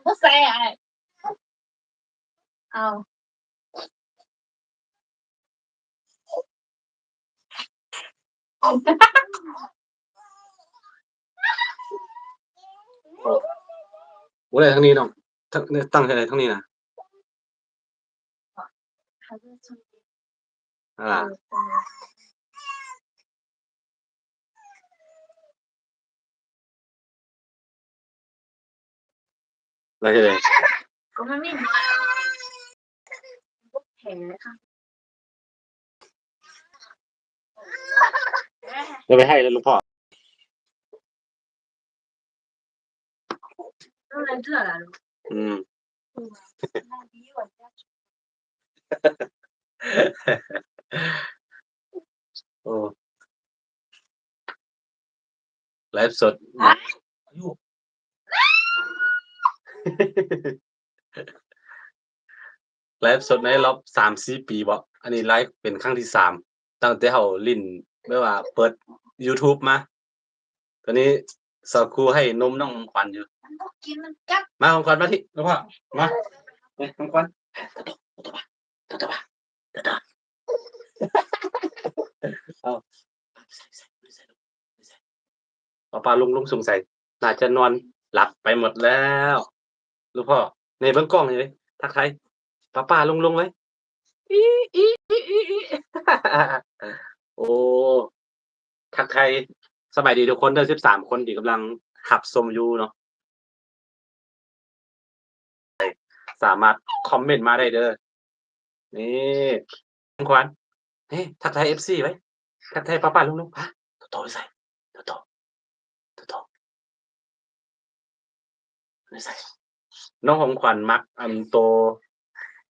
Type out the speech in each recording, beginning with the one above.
ບໍ່ໃສ່ອ້າຍ ເອົາ ໂອ້ ບໍ່ໄດ້ທາງນີ້ນ້ອງ ຕັ້ງ ຕັ້ງໃສ່ທາງນີ້ນະ. ອ່າ ແລ້ວເຮັດໃດ? ກໍມັນມີ ແຜ ເດີ ໄປໃຫ້ແລ້ວລູກພໍ່. ອືມ ໂອ້ ໄລຟ໌ສົດ ໄລຟ໌ສົດໃນລອບສາມສີ່ປີບໍ? ອັນນີ້ໄລຟ໌ເປັນຄັ້ງທີສາມ ຕັ້ງແຕ່ເຮົາຫຼິ້ນ ແບບວ່າເປີດຢູທູບມາ. ຕອນນີ້ສາວຄູໃຫ້ນົມນ້ອງຂອງຂວັນຢູ່. ມັນບໍ່ກິນ ມັນກັດ. ມາ ຂອງຂວັນມາທີ່ ນ້ອງພໍ່ ມາ ນີ້ ຂອງຂວັນ ໂຕໂຕ ໂຕໂຕ ໂຕໂຕ ໂຕໂຕ ເອົາ ປ້າໆລຸງໆສົງໄສໜ້າຈະນອນຫຼັບໄປໝົດແລ້ວ ລູກພໍ່. ນີ້ເບິ່ງກ້ອງນີ້ເດ້ ທັກທາຍປ້າໆລຸງໆໄວ້ ອີ ອີ ອີ ອີ ອີ ໂອ້ ທັກທາຍສະບາຍດີທຸກຄົນເດີ ສິບສາມຄົນທີ່ກຳລັງຮັບຊົມຢູ່ເນາະ. ສາມາດຄອມເມັນມາໄດ້ເດີ. ນີ້ ຂອງຂວັນ ນີ້ ທັກທາຍເອັຟຊີໄວ້ ທັກທາຍປ້າໆລຸງໆ ປາ ໂຕໂຕຢູ່ໃສ? ໂຕໂຕ ໂຕໂຕ ຢູ່ໃສ? ນ້ອງຂອງຂວັນມັກອັນໂຕ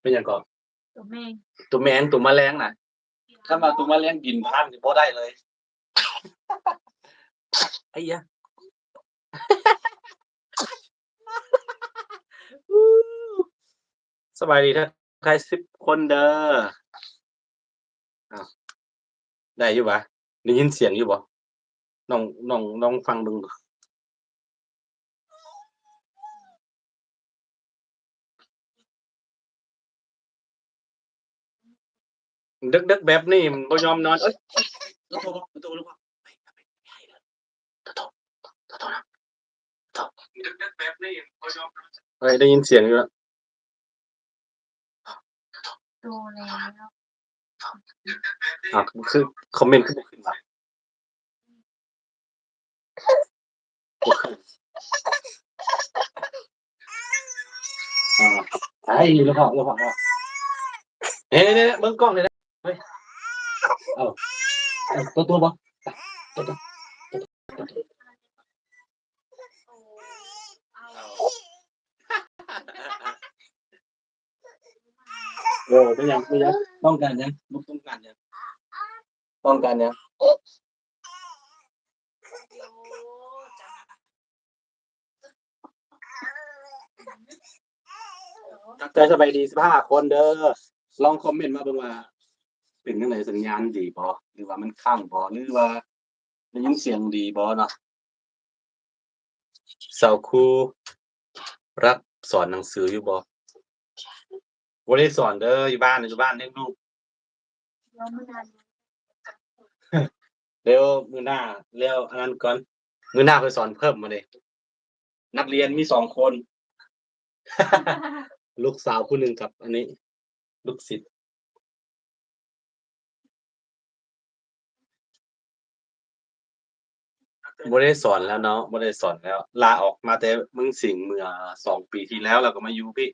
ແມ່ນຫຍັງເກາະ? ໂຕແມງ ໂຕແມງ ໂຕມະແລງນະ. ຄັນວ່າໂຕມະແລງບິນຜ່ານນີ້ບໍ່ໄດ້ເລີຍ. ໄອ້ຍະ ສະບາຍດີ ທັກທາຍສິບຄົນເດີ. ອ້າວ ໄດ້ຢູ່ຫວາ? ໄດ້ຍິນສຽງຢູ່ບໍ່? ນ້ອງ ນ້ອງ ລອງຟັງເບິ່ງດູ. ດຶກໆແບບນີ້ມັນບໍ່ຍອມນອນ. ເອີຍ ໂຕໂຕ ໂຕໂຕ ໂຕໂຕ ໂຕໂຕນະ ໂຕ ເອີຍ ໄດ້ຍິນສຽງຢູ່ລະ. ໂຕແລ້ວ ອ້າວ ຄືຄອມເມັນຄືບໍ່ຂຶ້ນວະ? ອ່າ ໄອ້ ລະພະ ລະພະ ເອີ ເບິ່ງກ້ອງນີ້ນະ ເອີ ເອົາ ເອົາ ຕົວ ຕົວບໍ່? ຕົວ ຕົວ ຕົວ ຕົວ ເອີ ເປັນຫຍັງ ເປັນຫຍັງ? ຕ້ອງການຫຍັງ? ລູກຕ້ອງການຫຍັງ? ຕ້ອງການຫຍັງ? ທັກທາຍສະບາຍດີສິບຫ້າຄົນເດີ. ລອງຄອມເມັນມາເບິ່ງວ່າເປັນຈັ່ງໃດ ສັນຍານດີບໍ່ ຫຼືວ່າມັນຄ້າງບໍ່ ຫຼືວ່າໄດ້ຍິນສຽງດີບໍ່ເນາະ. ສາວຄູຮັບສອນໜັງສືຢູ່ບໍ່? ບໍ່ໄດ້ສອນເດີ ຢູ່ບ້ານ ຢູ່ບ້ານລ້ຽງລູກ. ດຽວມື້ໜ້າ ແລ້ວມື້ໜ້າ ແລ້ວອັນນັ້ນກ່ອນ ມື້ໜ້າຂ້ອຍສອນເພີ່ມມາເດ້. ນັກຮຽນມີສອງຄົນ ລູກສາວຜູ້ໜຶ່ງກັບອັນນີ້ ລູກສິດ. ບໍ່ໄດ້ສອນແລ້ວເນາະ ບໍ່ໄດ້ສອນແລ້ວ ລາອອກມາແຕ່ເມືອງສິງເມື່ອສອງປີທີ່ແລ້ວ ແລ້ວກໍມາຢູ່ພີ້.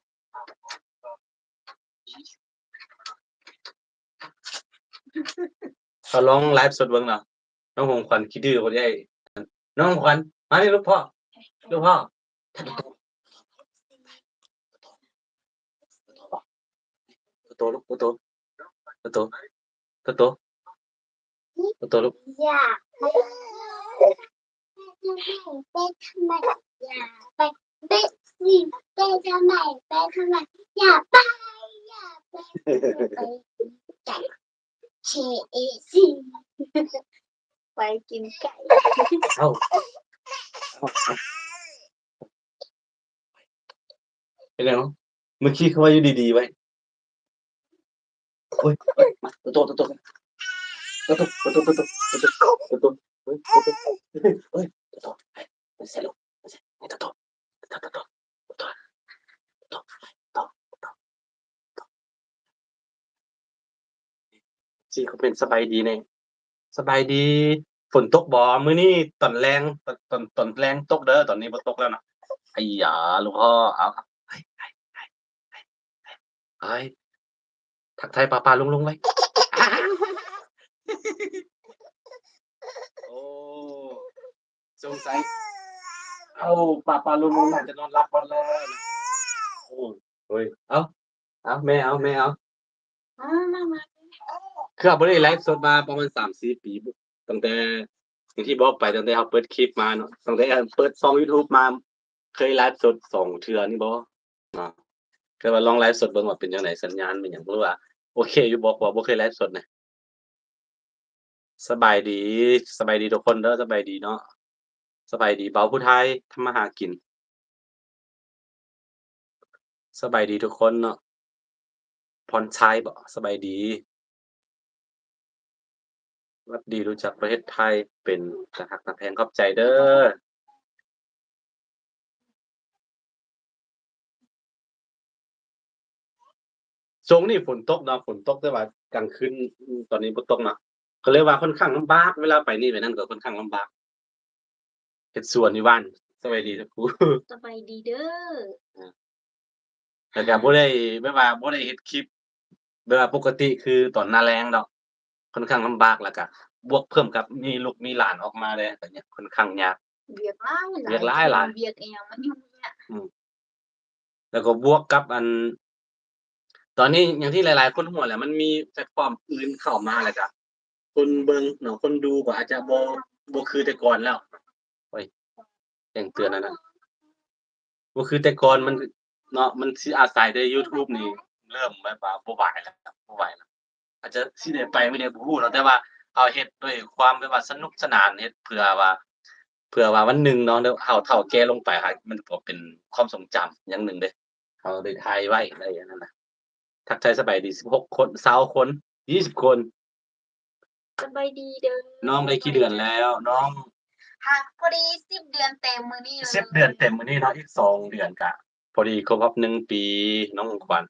ກໍລອງໄລຟ໌ສົດເບິ່ງເນາະ. ນ້ອງຂອງຂວັນຂີ້ດື້ບໍ່ໄດ້ ນ້ອງຂວັນ ມານີ້ລູກພໍ່ ລູກພໍ່ ໂຕໂຕ ລູກ ໂຕໂຕ ໂຕໂຕ ໂຕໂຕ ໂຕໂຕ ລູກ. ຢາກໄປ ໄປທຳໄມ ຢາກໄປ ໄປສິ ໄປທຳໄມ ໄປທຳໄມ ຢ່າໄປ ຢ່າໄປ ໄປໄກ ເຄເອຊີ ໄປກິນໄກ່. ເອົ້າ ເອົ້າ ເອົ້າ. ປັນຫຍັງ? ມື້ກີ້ຄືວ່າຢູ່ດີໆໄວ້. ໂອ້ຍ ໂອ້ຍ ມາ ໂຕໂຕ ໂຕໂຕ ໂຕໂຕ ໂຕໂຕ ໂຕໂຕ ໂຕໂຕ ໂຕໂຕ ໂຕໂຕ ໂອ້ຍ ໂຕໂຕ ໃສ່ລູກ ໃສ່ ໃຫ້ໂຕໂຕ ໂຕໂຕ ໂຕໂຕ ໂຕໂຕ ໂຕໂຕ ໂຕໂຕ ຊິຄອມເມັນສະບາຍດີແດ່. ສະບາຍດີ. ຝົນຕົກບໍ່ມື້ນີ້? ຕອນແລງ ຕອນ ຕອນ ຕອນແລງຕົກເດີ ຕອນນີ້ບໍ່ຕົກແລ້ວນະ. ໄອ້ຢາ ຫຼວງພໍ່ ເອົາ ໄອ້ ໄອ້ ໄອ້ ໄອ້ ໄອ້ ທັກທາຍປ້າໆລຸງໆໄວ້. ໂອ້ ສົງໄສ ເອົາ ປ້າໆລຸງໆໜ້າຈະນອນຫຼັບໝົດແລ້ວ. ໂອ້ ໂອ້ຍ ເອົາ ເອົາ ແມ່ເອົາ ແມ່ເອົາ. ຄືວ່າບໍ່ໄດ້ໄລຟ໌ສົດມາປະມານສາມສີ່ປີ ຕັ້ງແຕ່ ຢ່າງທີ່ບອກໄປ ຕັ້ງແຕ່ເຮົາເປີດຄລິບມາເນາະ ຕັ້ງແຕ່ເປີດຊ່ອງຢູທູບມາ ເຄີຍໄລຟ໌ສົດສອງເທື່ອນີ້ບໍ່ເນາະ? ເຄີຍວ່າລອງໄລຟ໌ສົດເບິ່ງວ່າເປັນຈັ່ງໃດ ສັນຍານເປັນຫຍັງ ຫຼືວ່າໂອເຄຢູ່ບໍ່? ເພາະວ່າບໍ່ເຄີຍໄລຟ໌ສົດນະ. ສະບາຍດີ ສະບາຍດີທຸກຄົນເດີ ສະບາຍດີເນາະ ສະບາຍດີເບົາຜູ້ໄທ ທຳມາຫາກິນ. ສະບາຍດີທຸກຄົນເນາະ ພອນຊາຍບໍ? ສະບາຍດີ ຫວັດດີ ຮູ້ຈັກປະເທດໄທເປັນຕາຮັກຕາແພງ ຂອບໃຈເດີ. ຊ່ວງນີ້ຝົນຕົກເນາະ ຝົນຕົກ ແຕ່ວ່າກາງຄືນ ອືມ ຕອນນີ້ບໍ່ຕົກເນາະ ກໍເລີຍວ່າຂ້ອນຂ້າງລຳບາກ ເວລາໄປນີ້ໄປນັ້ນກໍຂ້ອນຂ້າງລຳບາກ ເຮັດສວນຢູ່ບ້ານ. ສະບາຍດີທັງຄູ່ ສະບາຍດີເດີ. ອາ ແລ້ວກໍບໍ່ໄດ້ ແບບວ່າບໍ່ໄດ້ເຮັດຄລິບ ແບບວ່າປົກກະຕິຄືຕອນໜ້າແລ້ງດອກ ຂ້ອນຂ້າງລຳບາກ ແລ້ວກະບວກເພີ່ມກັບມີລູກມີຫຼານອອກມາແດ່ ກໍຍັງຂ້ອນຂ້າງຍາກ ວຽກຫຼາຍໆ ວຽກຫຼາຍໆ ວຽກອີ່ຫຍັງມັນຫຍຸ້ງຍາກ. ອືມ ແລ້ວກໍບວກກັບອັນ ຕອນນີ້ຢ່າງທີ່ຫຼາຍໆຄົນຮູ້ແຫຼະ ມັນມີແພລດຟອມອື່ນເຂົ້າມາ ແລ້ວກະຄົນເບິ່ງເນາະ ຄົນດູກໍອາດຈະບໍ່ ບໍ່ຄືແຕ່ກ່ອນແລ້ວ. ໂອ້ຍ ແຈ້ງເຕືອນອັນນັ້ນ ບໍ່ຄືແຕ່ກ່ອນ ມັນເນາະ ມັນຊິອາໄສແຕ່ຢູທູບນີ້ ເລີ່ມແບບວ່າບໍ່ໄຫວແລ້ວ ບໍ່ໄຫວແລ້ວ ອາດຈະຊິໄດ້ໄປມື້ໃດບໍ່ຮູ້ເນາະ ແຕ່ວ່າເຮົາເຮັດດ້ວຍຄວາມແບບວ່າສະໜຸກສະໜານ ເຮັດເພື່ອວ່າ ເພື່ອວ່າວັນໜຶ່ງເນາະ ເຮົາເຖົ້າແກ່ລົງໄປ ມັນກໍເປັນຄວາມຊົງຈຳຢ່າງໜຶ່ງເດ້ ເຮົາໄດ້ຖ່າຍໄວ້ ໄດ້ອັນນັ້ນນະ. ທັກທາຍສະບາຍດີສິບຫົກຄົນ ຊາວຄົນ ຊາວຄົນ. ສະບາຍດີເດີ. ນ້ອງໄດ້ກີ່ເດືອນແລ້ວ? ນ້ອງ ຮະ ພໍດີສິບເດືອນເຕັມມື້ນີ້ເລີຍ. ສິບເດືອນເຕັມມື້ນີ້ເນາະ ອີກສອງເດືອນກະພໍດີຄົບຮອບໜຶ່ງປີ ນ້ອງຂວັນ.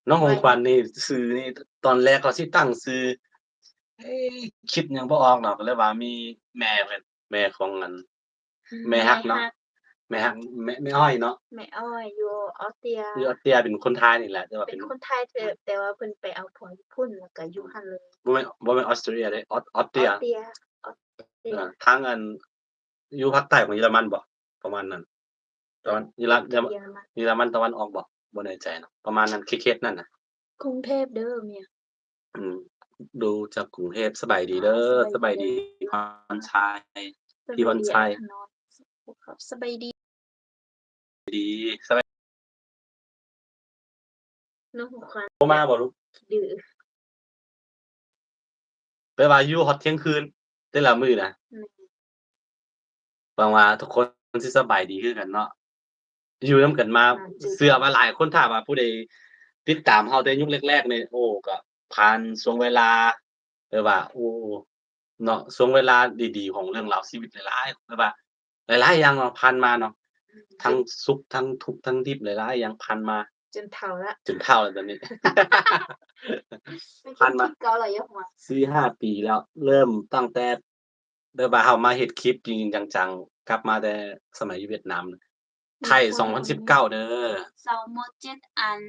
ນ້ອງຂອງຂວັນນີ້ ຊື່ນີ້ ຕອນແລກເຂົາຊິຕັ້ງຊື່ ເອີ ຄິດຫຍັງບໍ່ອອກເນາະ ກໍເລີຍວ່າມີແມ່ເພິ່ນ ແມ່ຂອງອັນ ອືມ ແມ່ຮັກເນາະ ແມ່ຮັກ ແມ່ຮັກ ແມ່ ແມ່ອ້ອຍເນາະ ແມ່ອ້ອຍຢູ່ອອສເຕຣເລັຍ ຢູ່ອອສເຕຣເລັຍ ເປັນຄົນໄທນີ້ແຫຼະ ແຕ່ວ່າເປັນ ເປັນຄົນໄທ ແຕ່ ອືມ ແຕ່ວ່າເພິ່ນໄປເອົາຜົວຢູ່ພຸ້ນ ແລ້ວກໍຢູ່ຫັ້ນເລີຍ. ບໍ່ແມ່ນ ບໍ່ແມ່ນອອສເຕຣເລັຍເດ້ ອອສ ອອສເຕຣເລັຍ ອອສເຕຣເລັຍ ອອສເຕຣເລັຍ ເອີ ທາງອັນ ຢູ່ພາກໃຕ້ຂອງເຢຍລະມັນບໍ ປະມານນັ້ນ. ຕາເວັນ ເຢຍລະ ເຢຍລະມັນຕາເວັນອອກບໍ ບໍ່ແນ່ໃຈເນາະ ປະມານນັ້ນ ເຂດນັ້ນນະ. ກຸງເທບເດີເມຍ. ອືມ ດູຈາກກຸງເທບ ສະບາຍດີເດີ ສະບາຍດີ ພອນຊາຍ ພີ່ພອນຊາຍ ສະບາຍດີ ດີ ສະບາຍ ນ້ອງຂວັນ ໂທມາບໍລູກ? ດື້ ແປວ່າຢູ່ຮອດທ່ຽງຄືນແຕ່ລະມື້ນະ. ແມ່ນ ຫວັງວ່າທຸກຄົນຊິສະບາຍດີຄືກັນເນາະ ຢູ່ນຳກັນມາ ເຊື່ອວ່າຫຼາຍຄົນ ຖ້າວ່າຜູ້ໃດຕິດຕາມເຮົາແຕ່ຍຸກແລກໆນີ້ ໂອ້ ກໍຜ່ານຊ່ວງເວລາ ແບບວ່າ ໂອ້ ເນາະ ຊ່ວງເວລາດີໆຂອງເລື່ອງລາວຊີວິດຫຼາຍໆ ແບບວ່າຫຼາຍໆຢ່າງເນາະ ຜ່ານມາເນາະ ທັງສຸກ ທັງທຸກ ທັງດິບ ຫຼາຍໆຢ່າງຜ່ານມາ ຈົນເຖົ້າລະ ຈົນເຖົ້າລະຕອນນີ້ ຜ່ານມາສີ່ຫ້າປີແລ້ວ ເລີ່ມຕັ້ງແຕ່ ແບບວ່າເຮົາມາເຮັດຄລິບຈິງໆຈັງໆ ກັບມາແຕ່ສະໄໝຢູ່ຫວຽດນາມ ໄທສອງພັນສິບເກົ້າເດີ. ຊາວໝົດເຈັດອັນ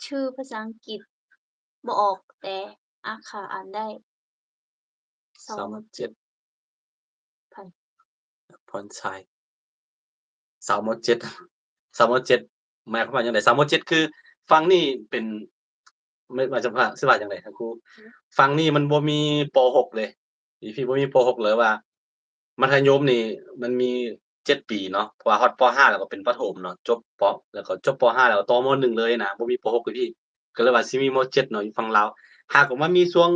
ຊື່ພາສາອັງກິດບໍ່ອອກ ແຕ່ອາຂາອ່ານໄດ້. ຊາວໝົດເຈັດ ໃຜ? ພອນຊາຍ ຊາວໝົດເຈັດ ຊາວໝົດເຈັດ ໝາຍຄວາມວ່າຈັ່ງໃດ? ຊາວໝົດເຈັດ ຄືຝັ່ງນີ້ເປັນ ແມ່ນວ່າ ຊິວ່າ ຊິວ່າຈັ່ງໃດທ່ານຄູ? ອືມ ຝັ່ງນີ້ມັນບໍ່ມີ ປໍຫົກເລີຍ ຢູ່ພີ້ບໍ່ມີ ປໍຫົກເລີຍ ວ່າມັດທະຍົມນີ້ມັນມີເຈັດປີເນາະ ເພາະວ່າຮອດ ປໍຫ້າ ແລ້ວກໍເປັນປະຖົມເນາະ ຈົບ ປໍ ແລ້ວກໍຈົບ ປໍຫ້າ ແລ້ວກໍຕໍ່ ມໍໜຶ່ງເລີຍນະ ບໍ່ມີ ປໍຫົກຢູ່ພີ້ ກໍເລີຍວ່າຊິມີ ມໍເຈັດເນາະ ຢູ່ຝັ່ງລາວ ຫາກວ່າມັນມີຊ່ວງ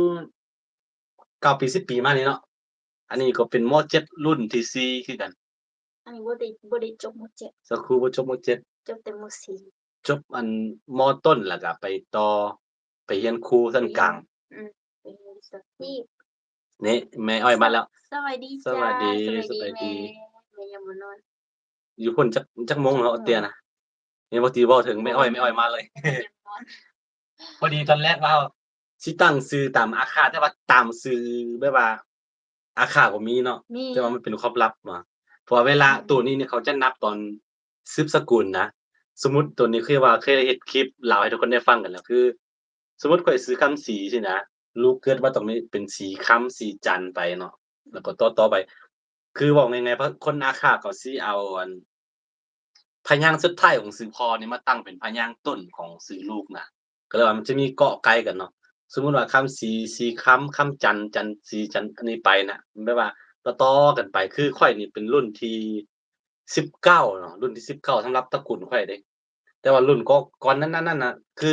ເກົ້າປີ ສິບປີມານີ້ເນາະ ອັນນີ້ກໍເປັນ ມໍເຈັດ ລຸ້ນທີສີ່ຄືກັນ. ອັນນີ້ບໍ່ໄດ້ ບໍ່ໄດ້ຈົບ ມໍເຈັດ ສາວຄູບໍ່ຈົບ ມໍເຈັດ ຈົບແຕ່ ມ.ສີ່ ຈົບອັນ ມ.ຕົ້ນ ແລ້ວກໍໄປຕໍ່ ໄປຮຽນຄູຊັ້ນກາງ. ອືມ ໄປຮຽນວິຊາຊີບ. ນີ້ແມ່ອ້ອຍມາແລ້ວ. ສະ ສະຫວັດດີ ສະຫວັດດີ ສະຫວັດດີ ສະຫວັດດີ ແມ່ ແມ່ຍັງບໍ່ນອນ. ຢູ່ພຸ້ນຈັກ ຈັກໂມງແລ້ວ ອອກເທື່ອນະ? ແມ່ບໍ່ຕີເວົ້າເຖິງແມ່ອ້ອຍ ແມ່ອ້ອຍມາເລີຍ. ຍັງນອນ. ພໍດີຕອນແລກວ່າເຮົາຊິຕັ້ງຊື່ຕາມອາຄາ ແຕ່ວ່າຕາມຊື່ແບບວ່າອາຄາກໍມີເນາະ ມີ ແຕ່ວ່າມັນເປັນຄວາມລັບເນາະ ເພາະວ່າເວລາ ອືມ ໂຕນີ້ນີ້ເຂົາຈະນັບຕອນສືບສະກຸນນະ. ສົມມຸດໂຕນີ້ຄືວ່າເຄີຍເຮັດຄລິບເລົ່າໃຫ້ທຸກຄົນໄດ້ຟັງກັນແລ້ວ ຄື ສົມມຸດຂ້ອຍຊື່ຄຳສີຊີ້ນະ ລູກເກີດມາຕ້ອງມີເປັນສີຄຳ ສີຈັນໄປເນາະ ແລ້ວກໍຕໍ່ໆໄປ ຄືເວົ້າງ່າຍໆ ພະ ຄົນອາຄາເຂົາຊິເອົາອັນ ພະຍາງສຸດທ້າຍຂອງຊື່ພໍ່ນີ້ມາຕັ້ງເປັນພະຍາງຕົ້ນຂອງຊື່ລູກນະ ກໍເລີຍວ່າມັນຈະມີເກາະໄກ່ກັນເນາະ. ສົມມຸດວ່າຄຳສີ ສີຄຳ ຄຳຈັນ ຈັນສີ ຈັນ ອັນນີ້ໄປນະ ແບບວ່າຕໍ່ໆກັນໄປ. ຄືຂ້ອຍນີ້ເປັນລຸ້ນທີສິບເກົ້າເນາະ ລຸ້ນທີສິບເກົ້າສຳລັບຕະກຸນຂ້ອຍເດ້. ແຕ່ວ່າລຸ້ນກໍ ກ່ອນນັ້ນ ນັ້ນ ນັ້ນນະ ຄື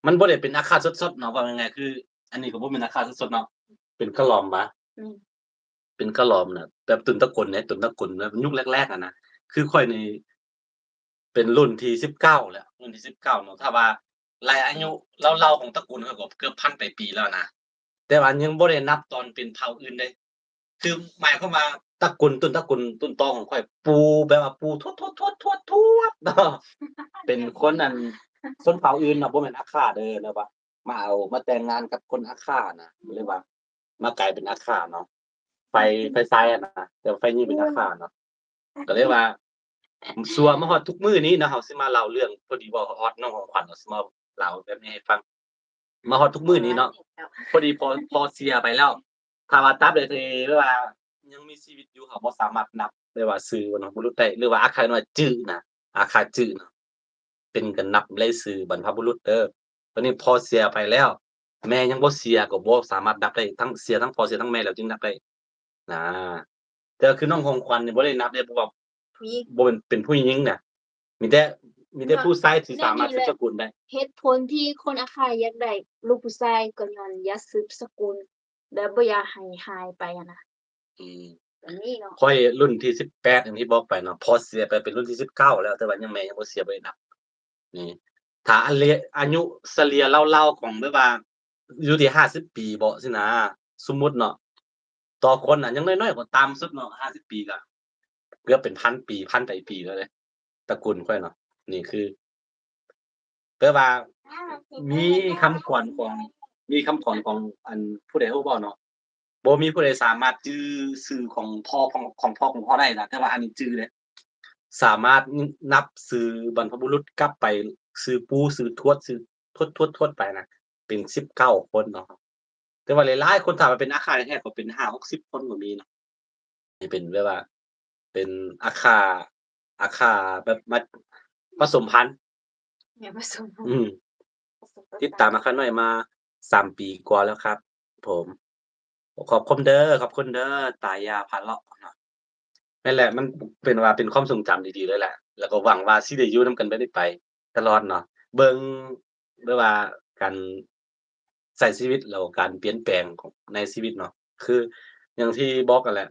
ມັນບໍ່ໄດ້ເປັນອາຄາສົດໆເນາະ ເວົ້າງ່າຍໆ ຄືອັນນີ້ກໍບໍ່ແມ່ນອາຄາສົດໆເນາະ ເປັນກະຫຼອມຫວາ? ແມ່ນ ເປັນກະຫຼອມນະ ແບບຕົ້ນຕະກຸນເດ້ ຕົ້ນຕະກຸນແບບຍຸກແລກໆຫັ້ນນະ. ຄືຂ້ອຍນີ້ເປັນລຸ້ນທີສິບເກົ້າແລ້ວ ລຸ້ນທີສິບເກົ້າເນາະ. ຖ້າວ່າໄລ່ອາຍຸເລົ່າໆຂອງຕະກຸນຂ້ອຍກໍເກືອບພັນປາຍປີແລ້ວນະ ແຕ່ວ່າຍັງບໍ່ໄດ້ນັບຕອນເປັນເຜົ່າອື່ນເດ້. ຄືໝາຍຄວາມວ່າຕະກຸນ ຕົ້ນຕະກຸນຕົ້ນຕໍຂອງຂ້ອຍ ປູ່ແບບວ່າປູ່ທວດໆໆໆເນາະ ເປັນຄົນອັນ ຊົນເຜົ່າອື່ນເນາະ ບໍ່ແມ່ນອາຄາເດີ ແບບວ່າມາເອົາ ມາແຕ່ງງານກັບຄົນອາຄານະ ກໍເລີຍວ່າມາກາຍເປັນອາຄາເນາະ ໄຟ ໄຟຊາຍຫັ້ນນະ ແຕ່ວ່າໄຟຍິງເປັນອາຄາເນາະ. ກໍເລີຍວ່າ ຊົ່ວມາຮອດທຸກມື້ນີ້ເນາະ ເຮົາຊິມາເລົ່າເລື່ອງ ພໍດີເວົ້າຮອດນ້ອງຂອງຂວັນ ເຮົາຊິມາເລົ່າແບບນີ້ໃຫ້ຟັງ. ມາຮອດທຸກມື້ນີ້ເນາະ ພໍດີພໍ່ ພໍ່ເສຍໄປແລ້ວ ຖ້າວ່າຕາບໃດທີ່ແບບວ່າຍັງມີຊີວິດຢູ່ ເຮົາບໍ່ສາມາດນັບໄດ້ວ່າຊື່ບັນພະບຸລຸດໄດ້ ຫຼືວ່າອາຄານ້ອຍຈື່ນະ ອາຄາຈື່ນະ ເປັນການນັບລາຍຊື່ບັນພະບຸລຸດເດີ. ຕອນນີ້ພໍ່ເສຍໄປແລ້ວ ແມ່ຍັງບໍ່ເສຍ ກໍບໍ່ສາມາດນັບໄດ້ ທັງເສຍທັງພໍ່ເສຍທັງແມ່ແລ້ວຈຶ່ງນັບໄດ້ນະ. ແຕ່ວ່າຄືນ້ອງຂອງຂວັນນີ້ບໍ່ໄດ້ນັບເດ້ ເພາະວ່າຜູ້ຍິງ ບໍ່ເປັນ ເປັນຜູ້ຍິງນະ ມີແຕ່ ມີແຕ່ຜູ້ຊາຍທີ່ສາມາດສືບສະກຸນໄດ້. ເຫດຜົນທີ່ຄົນອາຄາຢາກໄດ້ລູກຜູ້ຊາຍ ກໍຍ້ອນຢາກສືບສະກຸນ ແບບບໍ່ຢາກໃຫ້ຫາຍໄປຫັ້ນນະ. ອືມ ກໍມີເນາະ ຂ້ອຍລຸ້ນທີສິບແປດ ຢ່າງທີ່ບອກໄປເນາະ ພໍ່ເສຍໄປເປັນລຸ້ນທີສິບເກົ້າແລ້ວ ແຕ່ວ່າຍັງ ແມ່ຍັງບໍ່ເສຍ ບໍ່ໄດ້ນັບ. ນີ້ ຖ້າອາຍຸສະເລ່ຍເລົ່າໆຂອງແບບວ່າຢູ່ທີ່ຫ້າສິບປີເບາະຊີ້ນະ ສົມມຸດເນາະ ຕໍ່ຄົນນະ ຢ່າງນ້ອຍໆກໍຕ່ຳສຸດເນາະ ຫ້າສິບປີກໍເກືອບເປັນພັນປີ ພັນປາຍປີແລ້ວເດ້ ຕະກຸນຂ້ອຍເນາະ. ນີ້ຄື ແປວ່າມີຄຳຂວັນຂອງ ມີຄຳຂວັນຂອງອັນຜູ້ໃດຮູ້ບໍ່ເນາະ ບໍ່ມີຜູ້ໃດສາມາດຈື່ຊື່ຂອງພໍ່ຂອງ ຂອງພໍ່ຂອງພໍ່ໄດ້ນະ ແຕ່ວ່າອັນນີ້ຈື່ເດ້ ສາມາດນັບຊື່ບັນພະບຸລຸດກັບໄປ ຊື່ປູ່ ຊື່ທວດ ຊື່ທວດ ທວດ ທວດໄປນະ ເປັນສິບເກົ້າຄົນເນາະ. ແຕ່ວ່າຫຼາຍໆຄົນ ຖ້າວ່າເປັນອາຄາແທ້ໆ ກໍເປັນຫ້າຫົກສິບຄົນກໍມີເນາະ ໃຫ້ເປັນແບບວ່າເປັນອາຄາ ອາຄາແບບມາປະສົມພັນ ແມ່ນ ປະສົມພັນ ອືມ ປະສົມ ຕິດຕາມອາຄານ້ອຍມາສາມປີກວ່າແລ້ວຄັບຜົມ. ຂອບຄຸນເດີ ຂອບຄຸນເດີ ຕາຢາພາເລາະເນາະ. ແມ່ນແຫຼະ ມັນເປັນວ່າເປັນຄວາມຊົງຈຳດີໆເລີຍແຫຼະ ແລ້ວກໍຫວັງວ່າຊິໄດ້ຢູ່ນຳກັນແບບນີ້ໄປຕະຫຼອດເນາະ ເບິ່ງ ແບບວ່າການໃຊ້ຊີວິດ ແລ້ວການປ່ຽນແປງຂອງ ໃນຊີວິດເນາະ ຄືຢ່າງທີ່ບອກຫັ້ນແຫຼະ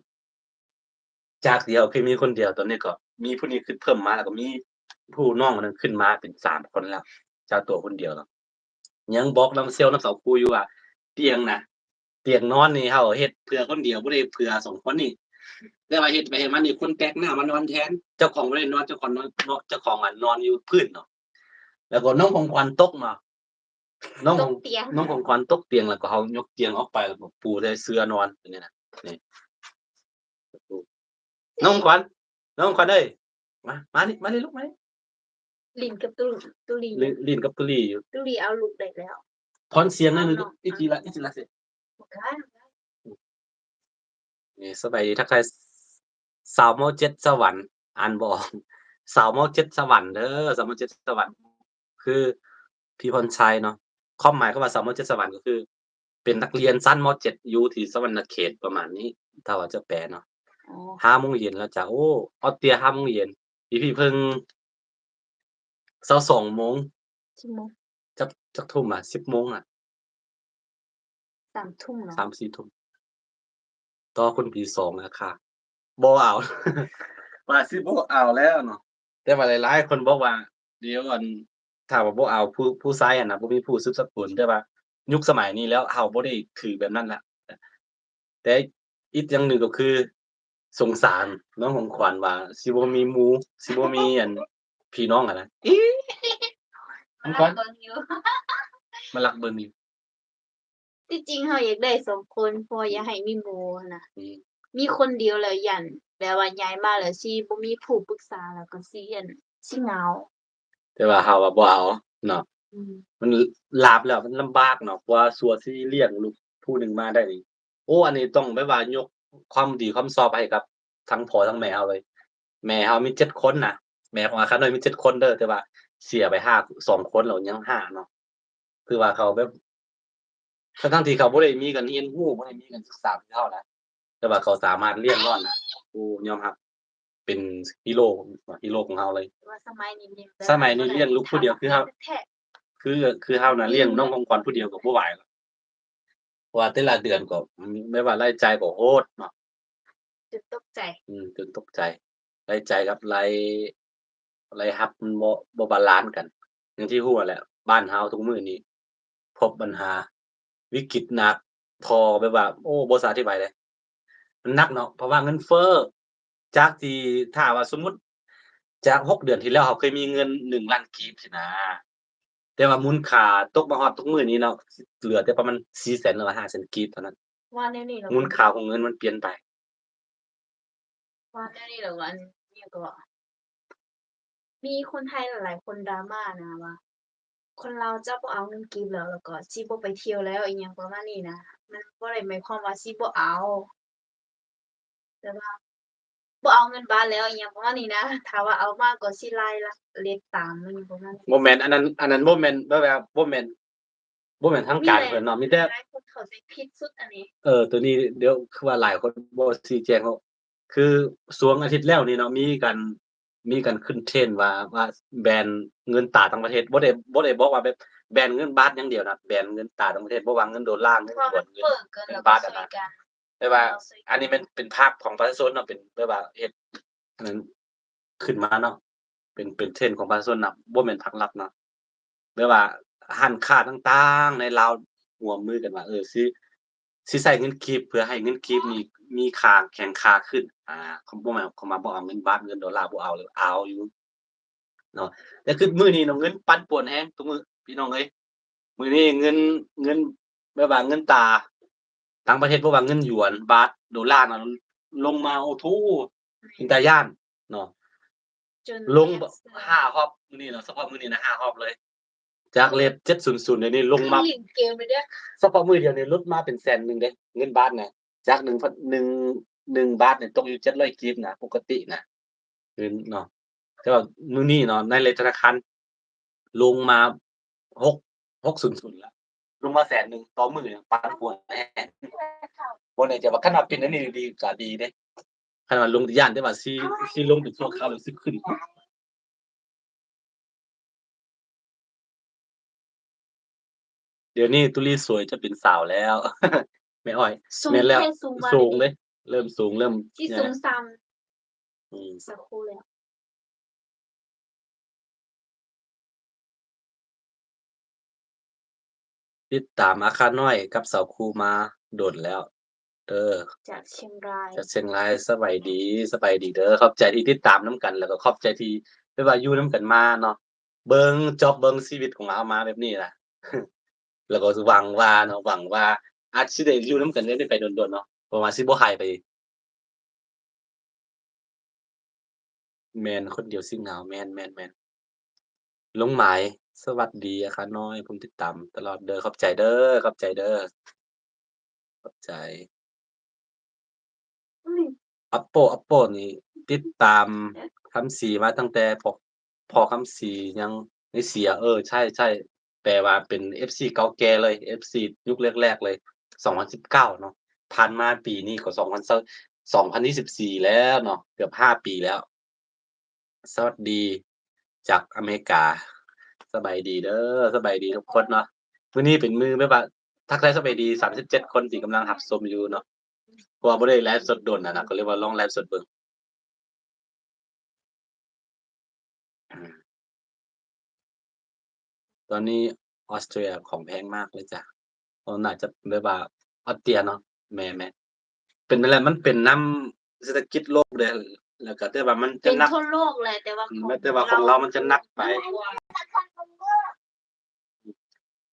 ຈາກທີ່ເຮົາເຄີຍມີຄົນດຽວ ຕອນນີ້ກໍມີຜູ້ນີ້ຂຶ້ນເພີ່ມມາ ແລ້ວກໍມີຜູ້ນ້ອງຄົນໜຶ່ງຂຶ້ນມາເປັນສາມຄົນແລ້ວ ຈາກຕົວຄົນດຽວເນາະ. ຍັງບອກນຳເຊວນຳສາວຄູຢູ່ວ່າ ຕຽງນະ ຕຽງນອນນີ້ເຮົາເຮັດເພື່ອຄົນດຽວ ບໍ່ໄດ້ເພື່ອສອງຄົນນີ້ ແຕ່ວ່າເຮັດໄປເຮັດມານີ້ ຄົນແປກໜ້າມານອນແທນ ເຈົ້າຂອງບໍ່ໄດ້ນອນ ເຈົ້າຂອງນອນ ເນາະ ເຈົ້າຂອງ ອັນ ນອນຢູ່ພື້ນເນາະ ແລ້ວກໍນ້ອງຂອງຂວັນຕົກມາ ນ້ອງ ຕົກຕຽງ ນ້ອງຂອງຂວັນຕົກຕຽງ ແລ້ວກໍເຮົາຍົກຕຽງອອກໄປ ແລ້ວກໍປູໃສ່ເສື່ອນອນ ແບບນີ້ນະ ນີ້ ນ້ອງຂວັນ ນ້ອງຂວັນເອີຍ ມາ ມານີ້ ມານີ້ລູກ ມານີ້ ຫຼິ້ນກັບຕຸ ຕຸລີ ຫຼິ້ນ ຫຼິ້ນກັບຕຸລີຢູ່ ຕຸລີເອົາລູກໄດ້ແລ້ວ ພອນສຽງນັ້ນ ເອົາເນາະ ອີກທີລະ ອີກທີລະຊິ ບໍ່ກາ ນີ້ ສະບາຍດີ ທັກທາຍ ສາວ ມ.ເຈັດ ສະຫວັນ ອ່ານບໍ່ອອກ ສາວ ມ.ເຈັດ ສະຫວັນເດີ ສາວ ມ.ເຈັດ ສະຫວັນ ຄືພີ່ພອນໄຊເນາະ ຄວາມໝາຍຄຳວ່າສາວ ມ.ເຈັດ ສະຫວັນ ກໍຄືເປັນນັກຮຽນຊັ້ນ ມ.ເຈັດ ຢູ່ທີ່ສະຫວັນນະເຂດ ປະມານນີ້ ຖ້າວ່າຈະແປເນາະ. ອໍ ຫ້າໂມງເຢັນແລ້ວຈ້າ ໂອ້ ອອດເຕຍ ຫ້າໂມງເຢັນ ອີພີເພິ່ງ ຊາວສອງໂມງ ສິບໂມງ ຈັກ ຈັກທຸ່ມອະ ສິບໂມງອະ ສາມທຸ່ມເນາະ ສາມສີ່ທຸ່ມ ຕໍ່ຄົນປີສອງນະຄະ ບໍ່ເອົາ ວ່າຊິບໍ່ເອົາແລ້ວເນາະ ແຕ່ວ່າຫຼາຍໆຄົນບອກວ່າ ດຽວ ອັນ ຖ້າວ່າບໍ່ເອົາຜູ້ ຜູ້ຊາຍຫັ້ນນະ ບໍ່ມີຜູ້ສືບສະກຸນ ແຕ່ວ່າຍຸກສະໄໝນີ້ແລ້ວ ເຮົາບໍ່ໄດ້ຖືແບບນັ້ນລະ. ແຕ່ອີກຢ່າງໜຶ່ງກໍຄື ສົງສານນ້ອງຂອງຂວັນວ່າ ຊິບໍ່ມີໝູ່ ຊິບໍ່ມີ ອັນ ພີ່ນ້ອງຫັ້ນນະ. ຂອງຂວັນ ມາລັກເບິ່ງຢູ່. ທີ່ຈິງເຮົາຢາກໄດ້ສອງຄົນ ເພາະວ່າຢາກໃຫ້ມີໝູ່ຫັ້ນນະ. ອືມ ມີຄົນດຽວແລ້ວຢ້ານແບບວ່າຍ້າຍມາແລ້ວຊິບໍ່ມີຜູ້ປຶກສາ ແລ້ວກໍຊິ ອັນ ຊິເຫງົາ. ແຕ່ວ່າເຮົາວ່າບໍ່ເອົາເນາະ. ອືມ ມັນລາບແລ້ວ ມັນລຳບາກເນາະ ກວ່າຊົ່ວຊິລ້ຽງລູກຜູ້ໜຶ່ງມາໄດ້ນີ້. ໂອ້ ອັນນີ້ຕ້ອງແບບວ່າຍົກຄວາມດີຄວາມຊອບໃຫ້ກັບທັງພໍ່ທັງແມ່ເຮົາເລີຍ. ແມ່ເຮົາມີເຈັດຄົນນະ ແມ່ຂອງອາຄານ້ອຍມີເຈັດຄົນເດີ ແຕ່ວ່າເສຍໄປຫ້າ ສອງຄົນແລ້ວຍັງຫ້າເນາະ. ຄືວ່າເຂົາແບບ ທັງໆທີ່ເຂົາບໍ່ໄດ້ມີການຮຽນຮູ້ ບໍ່ໄດ້ມີການສຶກສາຄືເຮົານະ ແຕ່ວ່າເຂົາສາມາດລ້ຽງລ້ອນນະ. ໂອ້ ຍອມຮັບ ເປັນຮີໂຣ ຮີໂຣຂອງເຮົາເລີຍ. ແຕ່ວ່າສະໄໝນີ້ລ້ຽງ ສະໄໝນີ້ລ້ຽງລູກຜູ້ດຽວຄືເຮົາ ແທ້ໆ ຄື ຄືເຮົານະ ອືມ ລ້ຽງນ້ອງຂອງຂວັນຜູ້ດຽວກໍບໍ່ໄຫວ ເພາະວ່າແຕ່ລະເດືອນກໍ ແບບວ່າລາຍຈ່າຍກໍໂຫດເນາະ ຈົນຕົກໃຈ. ອືມ ຈົນຕົກໃຈ ລາຍຈ່າຍກັບລາຍ ລາຍຮັບມັນບໍ່ ບໍ່ບາລານກັນ. ຢ່າງທີ່ຮູ້ຫັ້ນແຫຼະ ບ້ານເຮົາທຸກມື້ນີ້ພົບບັນຫາວິກິດໜັກ ພໍແບບວ່າ ໂອ້ ບໍ່ສາມາດອະທິບາຍໄດ້ ມັນໜັກເນາະ ເພາະວ່າເງິນເຟີ້ ຈາກທີ່ ຖ້າວ່າສົມມຸດ ຈາກຫົກເດືອນທີ່ແລ້ວ ເຮົາເຄີຍມີເງິນໜຶ່ງລ້ານກີບຊີ້ນະ ແຕ່ວ່າມູນຄ່າຕົກມາຮອດທຸກມື້ນີ້ເນາະ ເຫຼືອແຕ່ປະມານສີ່ແສນ ຫຼືວ່າຫ້າແສນກີບເທົ່ານັ້ນ. ວ່າແນວນີ້ລະ ມູນຄ່າຂອງເງິນມັນປ່ຽນໄປ. ວ່າແນວນີ້ລະ ອັນ ຫຍັງເກາະ ມີຄົນໄທຫຼາຍໆຄົນດຣາມານະວ່າ ຄົນລາວຈະບໍ່ເອົາເງິນກີບແລ້ວ ແລ້ວກໍຊິບໍ່ໄປທ່ຽວແລ້ວ ອີ່ຫຍັງປະມານນີ້ນະ. ມັນບໍ່ໄດ້ໝາຍຄວາມວ່າຊິບໍ່ເອົາ ແຕ່ວ່າບໍ່ເອົາເງິນບາດແລ້ວ ອີ່ຫຍັງປະມານນີ້ນະ. ຖ້າວ່າເອົາມາກໍຊິໄລ່ລະເລັດຕາມ ອີ່ຫຍັງປະມານນີ້. ບໍ່ແມ່ນ ອັນນັ້ນ ອັນນັ້ນບໍ່ແມ່ນ ແບບວ່າບໍ່ແມ່ນ ບໍ່ແມ່ນທາງການເພິ່ນເນາະ ມີແຕ່ຫຼາຍຄົນເຂົ້າໃຈຜິດສຸດອັນນີ້. ເອີ ໂຕນີ້ດຽວຄືວ່າຫຼາຍຄົນບໍ່ຊີ້ແຈງເນາະ ຄືຊ່ວງອາທິດແລ້ວນີ້ເນາະ ມີການ ມີການຂຶ້ນເທຣນວ່າ ວ່າແບນເງິນຕາຕ່າງປະເທດ ບໍ່ໄດ້ ບໍ່ໄດ້ບອກວ່າແບບແບນເງິນບາດຢ່າງດຽວນະ ແບນເງິນຕາຕ່າງປະເທດ ບໍ່ວ່າເງິນໂດລາ ເງິນຫຍວນ ເງິນບາດຫັ້ນນະ. ແຕ່ວ່າອັນນີ້ແມ່ນເປັນພາກຂອງປະຊາຊົນເນາະ ເປັນແບບວ່າເຮັດອັນນັ້ນຂຶ້ນມາເນາະ ເປັນ ເປັນເທຣນຂອງປະຊາຊົນນະ ບໍ່ແມ່ນພາກລັດເນາະ. ແບບວ່າຮ້ານຄ້າຕ່າງໆໃນລາວຮ່ວມມືກັນວ່າ ເອີ ຊິ ຊິໃຊ້ເງິນກີບ ເພື່ອໃຫ້ເງິນກີບນີ້ມີຄ່າ ແຂງຄ່າຂຶ້ນ. ອາ ຄວາມ ຄວາມໝາຍ ຄວາມວ່າບໍ່ເອົາເງິນບາດ ເງິນໂດລາ ບໍ່ເອົາ ຫຼືເອົາຢູ່ເນາະ. ແຕ່ຄືມື້ນີ້ເນາະ ເງິນປັ່ນປ່ວນແຮງທຸກມື້ ພີ່ນ້ອງເອີຍ. ມື້ນີ້ເງິນ ເງິນ ແບບວ່າເງິນຕາຕ່າງປະເທດ ບໍ່ວ່າເງິນຫຍວນ ບາດ ໂດລານະ ລົງມາ ໂອ້ໂທ ເປັນຕາຢ້ານເນາະ. ລົງຫ້າຮອບມື້ນີ້ເນາະ ສະເພາະມື້ນີ້ນະຫ້າຮອບເລີຍ. ຈາກເລດເຈັດສູນສູນ ດຽວນີ້ລົງມາ ສະເພາະມື້ດຽວນີ້ຫຼຸດມາເປັນແສນໜຶ່ງເດ້ ເງິນບາດນະ. ຈາກໜຶ່ງພັນ ໜຶ່ງ ໜຶ່ງບາດນີ້ຕົກຢູ່ເຈັດຮ້ອຍກີບນະ ປົກກະຕິນະ ເງິນເນາະ. ແຕ່ວ່າມື້ນີ້ເນາະ ໃນເລດທະນາຄານລົງມາຫົກ ຫົກສູນສູນລະ ລົງມາແສນໜຶ່ງຕໍ່ມື້ ປັ່ນປ່ວນແຮງ. ບໍ່ແນ່ໃຈວ່າ ຄັນວ່າເປັນອັນນີ້ດີກະດີເດ້ ຄັນວ່າລົງ ຢ້ານແຕ່ວ່າຊິ ຊິລົງເປັນຊົ່ວຄາວ ຫຼືຊິຂຶ້ນ. ດຽວນີ້ຕຸລີສວຍຈະເປັນສາວແລ້ວ ແມ່ອ້ອຍ. ສູງ ແມ່ນແລ້ວ ແທ້ສູງວ່າ ສູງເດ້ ເລີ່ມສູງ ເລີ່ມ ຊິສູງສ່ຳ ອືມ ສາວຄູແລ້ວ. ຕິດຕາມອາຄານ້ອຍກັບສາວຄູມາດົນແລ້ວເດີ ຈາກຊຽງລາຍ ຈາກຊຽງລາຍ. ສະບາຍດີ ສະບາຍດີເດີ ຂອບໃຈທີ່ຕິດຕາມນຳກັນ ແລ້ວກໍຂອບໃຈທີ່ແບບວ່າຢູ່ນຳກັນມາເນາະ ເບິ່ງຈອບເບິ່ງຊີວິດຂອງລາວມາແບບນີ້ລະ ແລ້ວກໍຫວັງວ່າເນາະ ຫວັງວ່າອາດຊິໄດ້ຢູ່ນຳກັນແບບນີ້ໄປດົນໆເນາະ ເພາະວ່າຊິບໍ່ຫາຍໄປ. ແມ່ນ ຄົນດຽວຊິເຫງົາ. ແມ່ນ ແມ່ນ ແມ່ນ. ລົງໝາຍ ສະຫວັດດີອາຄານ້ອຍ ຜູ້ຕິດຕາມຕະຫຼອດເດີ ຂອບໃຈເດີ ຂອບໃຈເດີ ຂອບໃຈ. ອາໂປ ອາໂປນີ້ຕິດຕາມຄຳສີມາຕັ້ງແຕ່ ພໍ່ຄຳສີຍັງໃນເສຍ ເອີ ໃຊ່ ໃຊ່ ແປວ່າເປັນເອັຟຊີເກົ່າແກ່ເລີຍ ເອັຟຊີຍຸກແລກໆເລີຍ ສອງພັນສິບເກົ້າເນາະ ຜ່ານມາປີນີ້ກໍສອງພັນຊາວ ສອງພັນຊາວສີ່ແລ້ວເນາະ ເກືອບຫ້າປີແລ້ວ. ສະຫວັດດີຈາກອາເມລິກາ ສະບາຍດີເດີ ສະບາຍດີທຸກຄົນເນາະ. ມື້ນີ້ເປັນມື້ແບບວ່າທັກທາຍສະບາຍດີສາມສິບເຈັດຄົນທີ່ກຳລັງຮັບຊົມຢູ່ເນາະ ເພາະວ່າບໍ່ໄດ້ໄລຟ໌ສົດດົນນະ ກໍເລີຍວ່າລອງໄລຟ໌ສົດເບິ່ງ. ຕອນນີ້ອອສເຕຣເລັຽຂອງແພງມາກເລີຍຈ້າ. ເພາະໜ້າຈະແບບວ່າອອສເຕຣເລັຽເນາະ. ແມ່ນໆ ເປັນນັ້ນແຫຼະ ມັນເປັນນຳເສດຖະກິດໂລກເດ້ ແລ້ວກໍແຕ່ວ່າມັນຈະໜັກ ເປັນທົ່ວໂລກແຫຼະ ແຕ່ວ່າຂອງ ແຕ່ວ່າຂອງລາວມັນຈະໜັກໄປ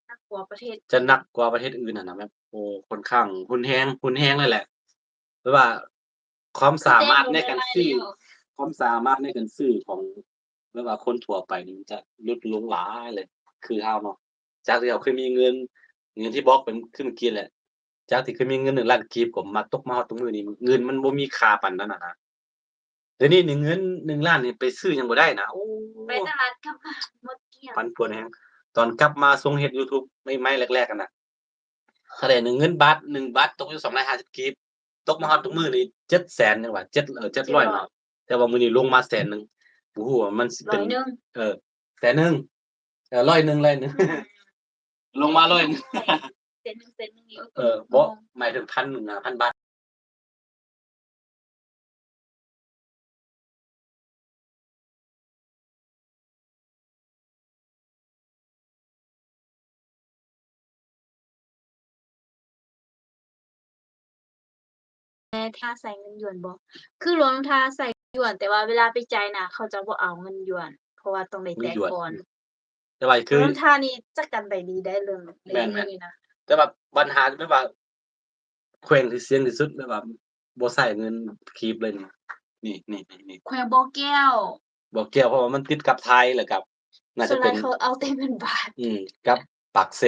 ໜັກກວ່າປະເທດ ຈະໜັກກວ່າປະເທດອື່ນຫັ້ນນະ ແບບ ໂອ້ ຂ້ອນຂ້າງຮຸນແຮງ ຮຸນແຮງເລີຍແຫຼະ. ແບບວ່າຄວາມສາມາດໃນການຊື້ ຄວາມສາມາດໃນການຊື້ຂອງ ແບບວ່າຄົນທົ່ວໄປນີ້ມັນຈະຫຼຸດລົງຫຼາຍເລີຍ ຄືເຮົາເນາະ ຈາກທີ່ເຮົາເຄີຍມີເງິນ ເງິນທີ່ບອກໄປຄືເມື່ອກີ້ແຫຼະ ຈາກທີ່ເຄີຍມີເງິນໜຶ່ງລ້ານກີບ ກໍມາຕົກມາຮອດທຸກມື້ນີ້ ເງິນມັນບໍ່ມີຄ່າປານນັ້ນນະ. ດຽວນີ້ນີ້ເງິນໜຶ່ງລ້ານນີ້ໄປຊື້ຫຍັງບໍ່ໄດ້ນະ. ໂອ້ ໄປຕະຫຼາດກັບມາໝົດກ້ຽງ ປັ່ນປ່ວນແຮງ. ຕອນກັບມາຊົງເຮັດ YouTube ໃໝ່ໆ ແລກໆ ຫັ້ນນະ ເທົ່າໃດໜຶ່ງ ເງິນບາດ ໜຶ່ງບາດຕົກຢູ່ສອງຮ້ອຍຫ້າສິບກີບ ຕົກມາຮອດທຸກມື້ນີ້ເຈັດແສນ ຍັງວ່າ ເຈັດ ເອີ ເຈັດຮ້ອຍເນາະ. ແຕ່ວ່າມື້ນີ້ລົງມາແສນໜຶ່ງ ບໍ່ຮູ້ວ່າມັນຊິເປັນ ຮ້ອຍໜຶ່ງ ເອີ ແສນໜຶ່ງ ເອີ ຮ້ອຍໜຶ່ງ ຮ້ອຍໜຶ່ງ ອືມ ລົງມາຮ້ອຍໜຶ່ງ ແສນໜຶ່ງ ແສນໜຶ່ງນີ້ ເອີ ບໍ່ ໝາຍເຖິງພັນໜຶ່ງ ຫ້າພັນບາດ. ແຕ່ຖ້າໃຊ້ເງິນຢວນບໍ່? ຄືຫຼວງນ້ຳທາໃຊ້ເງິນຢວນ ແຕ່ວ່າເວລາໄປຈ່າຍນະ ເຂົາເຈົ້າບໍ່ເອົາເງິນຢວນ ເພາະວ່າຕ້ອງໄດ້ແຕກກ່ອນ. ແຕ່ວ່າຄືຫຼວງນ້ຳທານີ້ຈັດການໄດ້ດີໄດ໋ເລື່ອງ ແມ່ນໆ ນີ້ນະ. ແຕ່ວ່າບັນຫາແບບວ່າ ແຂວງທີ່ສ່ຽງທີ່ສຸດ ແບບວ່າບໍ່ໃຊ້ເງິນກີບເລີຍນີ້ ນີ້ ນີ້ ນີ້ ແຂວງບໍ່ແກ້ວ ບໍ່ແກ້ວ ເພາະວ່າມັນຕິດກັບໄທ ແລ້ວກໍໜ້າຈະເປັນ ສ່ວນຫຼາຍເຂົາເອົາແຕ່ເງິນບາດ ອືມ ກັບປາກເຊ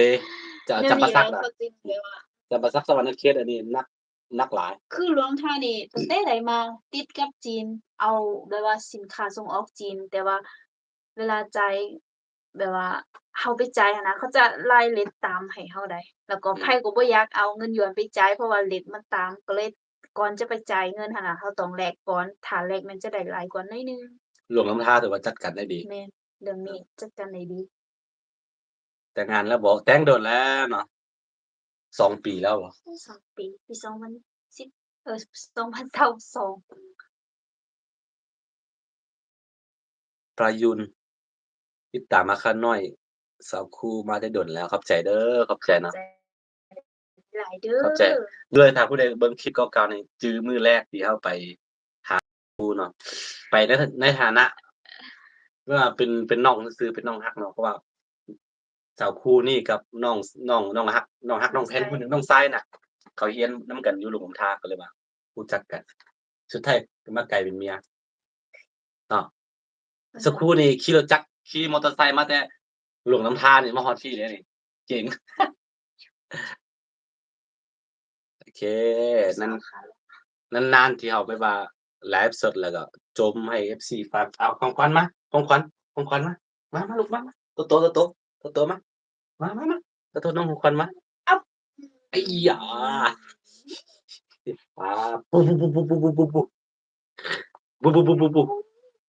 ຈະ ແນວນີ້ ຈຳປາສັກນະ ແລ້ວເຂົາຈຶ່ງແບບວ່າ ຈຳປາສັກ ສະຫວັນນະເຂດ ອັນນີ້ໜັກ ໜັກຫຼາຍ. ຄືຫຼວງນ້ຳທານີ້ ຕັ້ງແຕ່ໃດມາຕິດກັບຈີນ ເອົາແບບວ່າສິນຄ້າສົ່ງອອກຈີນ ແຕ່ວ່າ ເວລາຈ່າຍ ແບບວ່າເຮົາໄປຈ່າຍຫັ້ນນະ ເຂົາຈະໄລ່ເຣດຕາມໃຫ້ເຮົາໄດ໋ ແລ້ວກໍ ອືມ ໃຜກໍບໍ່ຢາກເອົາເງິນຢວນໄປຈ່າຍ ເພາະວ່າເຣດມັນຕ່ຳ ກໍເລີຍກ່ອນຈະໄປຈ່າຍເງິນຫັ້ນນະ ເຮົາຕ້ອງແລກກ່ອນ ຖ້າແລກແມ່ນຈະໄດ້ຫຼາຍກວ່າໜ້ອຍໜຶ່ງ. ຫຼວງນ້ຳທາຖືວ່າຈັດການໄດ້ດີ. ແມ່ນ ເລື່ອງນີ້ ອືມ ຈັດການໄດ້ດີ. ແຕ່ງງານແລ້ວບໍ່? ແຕ່ງດົນແລ້ວເນາະ ສອງປີແລ້ວບໍ່? ສອງປີ ປີສອງພັນສິບ ເອີ ສອງພັນຊາວສອງ ປະຍຸນ ຕິດຕາມມາຂ້ານ້ອຍ ສາວຄູມາແຕ່ດົນແລ້ວ ຂອບໃຈເດີ ຂອບໃຈເນາະ ຂອບໃຈຫຼາຍເດີ ຂອບໃຈເດີ. ຖ້າຜູ້ໃດເບິ່ງຄລິບເກົ່າໆນີ້ ຈື່ມື້ແລກທີ່ເຮົາໄປຫາຄູເນາະ ໄປໃນ ໃນຖານະ ວ່າເປັນ ເປັນນ້ອງຊື່ໆ ເປັນນ້ອງຮັກເນາະ ເພາະວ່າ ສາວຄູນີ້ກັບນ້ອງ ນ້ອງ ນ້ອງຮັກ ນ້ອງຮັກ ນ້ອງແພນ ໃຊ່ ຜູ້ໜຶ່ງ ນ້ອງຊາຍນະ ເຂົາຮຽນນຳກັນຢູ່ຫຼວງນ້ຳທາ ກໍເລີຍວ່າຮູ້ຈັກກັນ ສຸດທ້າຍກໍມາກາຍເປັນເມຍເນາະ. ອືມ ສາວຄູນີ້ຂີ່ລົດຈັກ ຂີ່ມໍເຕີໄຊມາແຕ່ຫຼວງນ້ຳທານີ້ ມາຮອດພີ້ເດ້ນີ້ ເກັ່ງ. ໂອເຄ ນັ້ນ ນານໆ ທີ່ເຮົາແບບວ່າໄລຟ໌ສົດ ແລ້ວກໍຈົ່ມໃຫ້ເອັຟຊີຟັງ. ເອົາ ຂອງຂວັນມາ ຂອງຂວັນ ຂອງຂວັນມາ ມາ ມາລູກ ມາ ມາ ໂຕໂຕ ໂຕໂຕ ໂຕໂຕ ມາ ມາ ມາ ມາ ໂຕໂຕ ນ້ອງຂອງຂວັນມາ. ເອົາ ໄອ້ຢາ ອ່າ ປຸ ປຸ ປຸ ປຸ ປຸ ປຸ ປຸ ບຸ ບຸ ບຸ ບຸ ບຸ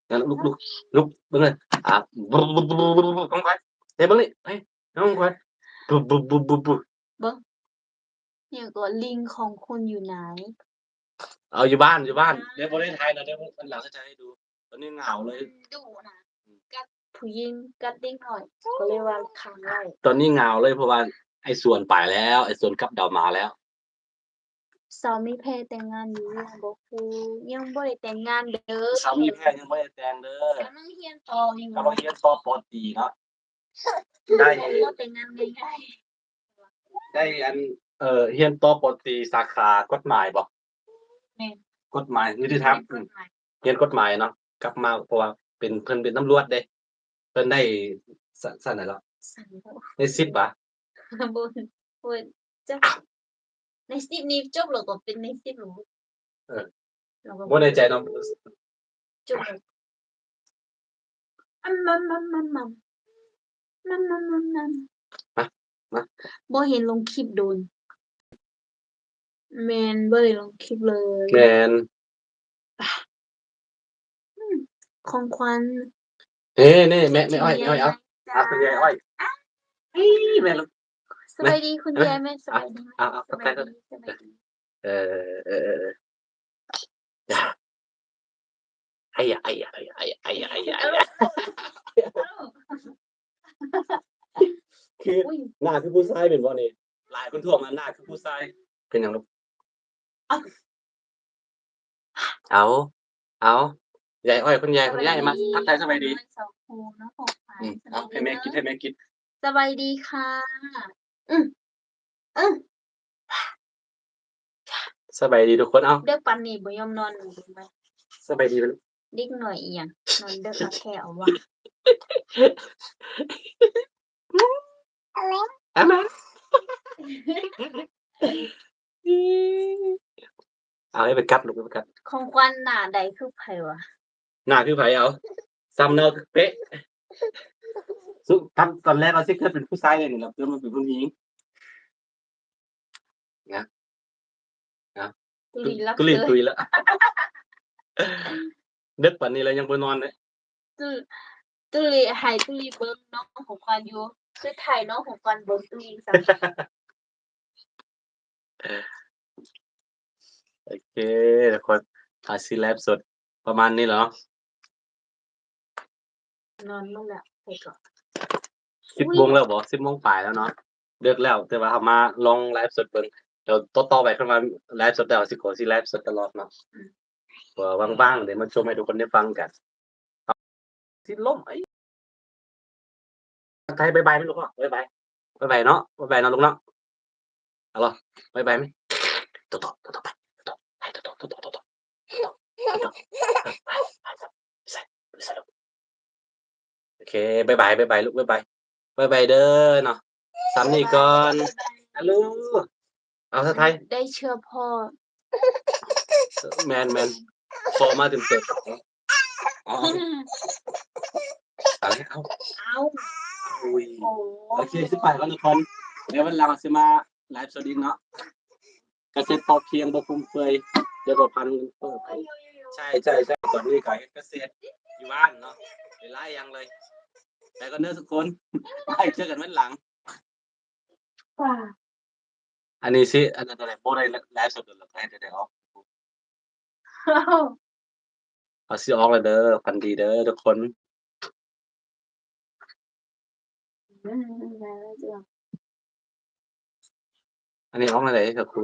ນັ້ນ ລຸກ ລຸກ ລຸກ ເບິ່ງເລີຍ ອ່າ ບຸ ບຸ ບຸ ບຸ ບຸ ຂອງຂວັນ ເຮັດເບິ່ງນີ້ ເຮີ້ຍ ຂອງຂວັນ ບຸ ບຸ ບຸ ບຸ ບຸ ເບິ່ງ ຫຍັງກໍ ລິງຂອງຄຸນຢູ່ໃນ ເອົາ ຢູ່ບ້ານ ຢູ່ບ້ານ ອ່າ ດຽວບໍ່ໄດ້ຖ່າຍເນາະ ດຽວວັນຫຼັງຊິຖ່າຍໃຫ້ດູ. ຕອນນີ້ເຫງົາເລີຍ ອືມ ດຸນະ ກັດຜູ້ຍິງ ກັດເດັກນ້ອຍ ກໍເລີຍວ່າຂັງໄວ້. ຕອນນີ້ເຫງົາເລີຍ ເພາະວ່າໄອ້ສວນໄປແລ້ວ ໄອ້ສວນກັບດາວມາແລ້ວ. ສາວມີແພແຕ່ງງານຢູ່ ຍັງບໍ່ຮູ້ ຍັງບໍ່ໄດ້ແຕ່ງງານເດີ ສາວມີແພຍັງບໍ່ໄດ້ແຕ່ງເດີ ກຳລັງຮຽນຕໍ່ຢູ່ ກຳລັງຮຽນຕໍ່ ປໍຕີເນາະ ໄດ້ ບໍ່ແຕ່ງງານງ່າຍໆ ໄດ້ອັນ ເອີ ຮຽນຕໍ່ ປໍຕີ ສາຂາກົດໝາຍບໍ? ແມ່ນ ກົດໝາຍ ຍຸຕິທຳ ຮຽນກົດໝາຍ ຮຽນກົດໝາຍເນາະ ກັບມາ ເພາະວ່າເປັນ ເພິ່ນເປັນຕຳຫຼວດເດ້ ເພິ່ນໄດ້ ຊັ້ນ ຊັ້ນໃດເນາະ ຊັ້ນ ໄດ້ສິບຫວາ? ບໍ່ ບໍ່ຈັກ ໃນສິບນີ້ຈົບແລ້ວກໍເປັນໃນສິບແລ້ວ ເອີ ແລ້ວກໍບໍ່ແນ່ໃຈເນາະ ຈົບແລ້ວ ອຳ ມຳ ມຳ ມຳ ມຳ ມຳ ມຳ ມາ ມາ ມາ ບໍ່ເຫັນລົງຄລິບດົນ. ແມ່ນ ບໍ່ໄດ້ລົງຄລິບເລີຍ ແມ່ນ ອືມ ຂອງຂວັນ ເອີ ນີ້ແມ່ ແມ່ອ້ອຍ ແມ່ອ້ອຍ ເອົາ ອ່າ ອ່າ ຄຸນຍາຍອ້ອຍ ອ່າ ເອີ ແມ່ລູກ ສະບາຍດີຄຸນຍາຍ ແມ່ ສະບາຍດີ ອ່າ ອ່າ ສະບາຍດີ ສະບາຍດີ ເອີ ເອີ ເອີ ເອີ ໄອ້ຢາ ໄອ້ຢາ ໄອ້ຢາ ໄອ້ຢາ ໄອ້ຢາ ໄອ້ຢາ ເອົ້າ ເອົ້າ. ອຸ້ຍ ໜ້າຄືຜູ້ຊາຍແມ່ນບໍ່ນີ້? ຫຼາຍຄົນທ້ວງວ່າໜ້າຄືຜູ້ຊາຍ ເປັນຫຍັງລູກ? ເອົາ ເອົາ ຍາຍອ້ອຍ ຄຸນຍາຍ ຄຸນຍາຍ ມາທັກທາຍສະບາຍດີ ອືມ ເອົາ ໃຫ້ແມ່ກິນ ໃຫ້ແມ່ກິນ ສະບາຍດີຄ່ະ ອືມ ອືມ ສະບາຍດີທຸກຄົນ ເອົ້າ ເດິກປານນີ້ບໍ່ຍອມນອນ ສະບາຍດີ ເດັກນ້ອຍອີ່ຫຍັງ ນອນເດິກແທ້ເອົາວ່າ ອາມາ ເອົາ ໃຫ້ໄປກັດລູກ ໃຫ້ໄປກັດ ຂອງຂວັນໜ້າໃດຄືໃຜວະ? ໜ້າຄືໃຜເອົາ? ສ່ຳເນາະ ເປະ ສຸ ຕອນ ຕອນແລກເຮົາຊິເກີດເປັນຜູ້ຊາຍເລີຍນີ້ ແລ້ວເກີດມາເປັນຜູ້ຍິງ ນະ ນະ ຕຸລີ ຕຸລີ ຕຸລີລະ ເດິກປານນີ້ແລ້ວຍັງບໍ່ນອນເດ້ ຕຸ ຕຸລີ ໃຫ້ຕຸລີເບິ່ງນ້ອງຂອງຂວັນຢູ່ ສຸດທ້າຍນ້ອງຂອງຂວັນເບິ່ງຕຸລີຊ້ຳ. ໂອເຄ ທຸກຄົນ ອາ ຊິໄລຟ໌ສົດປະມານນີ້ແຫຼະເນາະ ນອນໝົດແລ້ວ ໄປກ່ອນ ສິບໂມງແລ້ວບໍ? ສິບໂມງປາຍແລ້ວເນາະ ເລິກແລ້ວ ແຕ່ວ່າເຮົາມາລອງໄລຟ໌ສົດເບິ່ງ ດຽວຕໍ່ໆໄປຄັນວ່າໄລຟ໌ສົດແລ້ວ ຊິຂໍຊິໄລຟ໌ສົດຕະຫຼອດເນາະ ອືມ ເພື່ອວ່າງໆ ໄດ້ມາຊົມໃຫ້ທຸກຄົນໄດ້ຟັງກັນ ຊິລົ້ມ ໄອ້ ທັກທາຍບາຍບາຍແມ່ລູກເນາະ ບາຍບາຍ ບາຍບາຍເນາະ ບາຍບາຍເນາະລູກເນາະ ເອົາລະ ບາຍບາຍແມ່ ຕໍ່ໆ ຕໍ່ໆໄປ ຕໍ່ໆ ໄປຕໍ່ໆ ຕໍ່ໆ ຕໍ່ໆ ໃສ່ ໃສ່ລູກ ໂອເຄ ບາຍບາຍ ບາຍບາຍລູກ ບາຍບາຍ ບາຍບາຍເດີເນາະ ສ່ຳນີ້ກ່ອນ ບາຍບາຍ ອາລູ ເອົາ ທັກທາຍ ໄດ້ເຊື້ອພໍ່ ແມ່ນໆ ພໍ່ມາເຕັມໆ ເອົາ ເອົາ ເອົາ ເອົາ ໂອ້ຍ ໂອ້ ໂອເຄ ຊິໄປກ່ອນທຸກຄົນ ດຽວວັນຫຼັງຊິມາໄລຟ໌ສົດອີກເນາະ ກະເສດພໍພຽງບໍ່ຟຸມເຟືອຍ ແລ້ວກໍພັນເງິນເຟີ້ໄປ ໃຊ່ໆໆ ຕອນນີ້ກໍເຮັດກະເສດຢູ່ບ້ານເນາະ ຫຼາຍໆຢ່າງເລີຍ ໄປກ່ອນເດີທຸກຄົນ ໄປເຈີກັນວັນຫຼັງ. ອັນນີ້ຊິ ອັນນັ້ນ ບໍ່ໄດ້ໄລຟ໌ສົດແລ້ວ ໃຫ້ໄດ້ອອກ ເຮົາຊິອອກແລ້ວເດີ ຝັນດີເດີທຸກຄົນ ອັນນີ້ອອກແນວໃດ ເຈົ້າຄູ?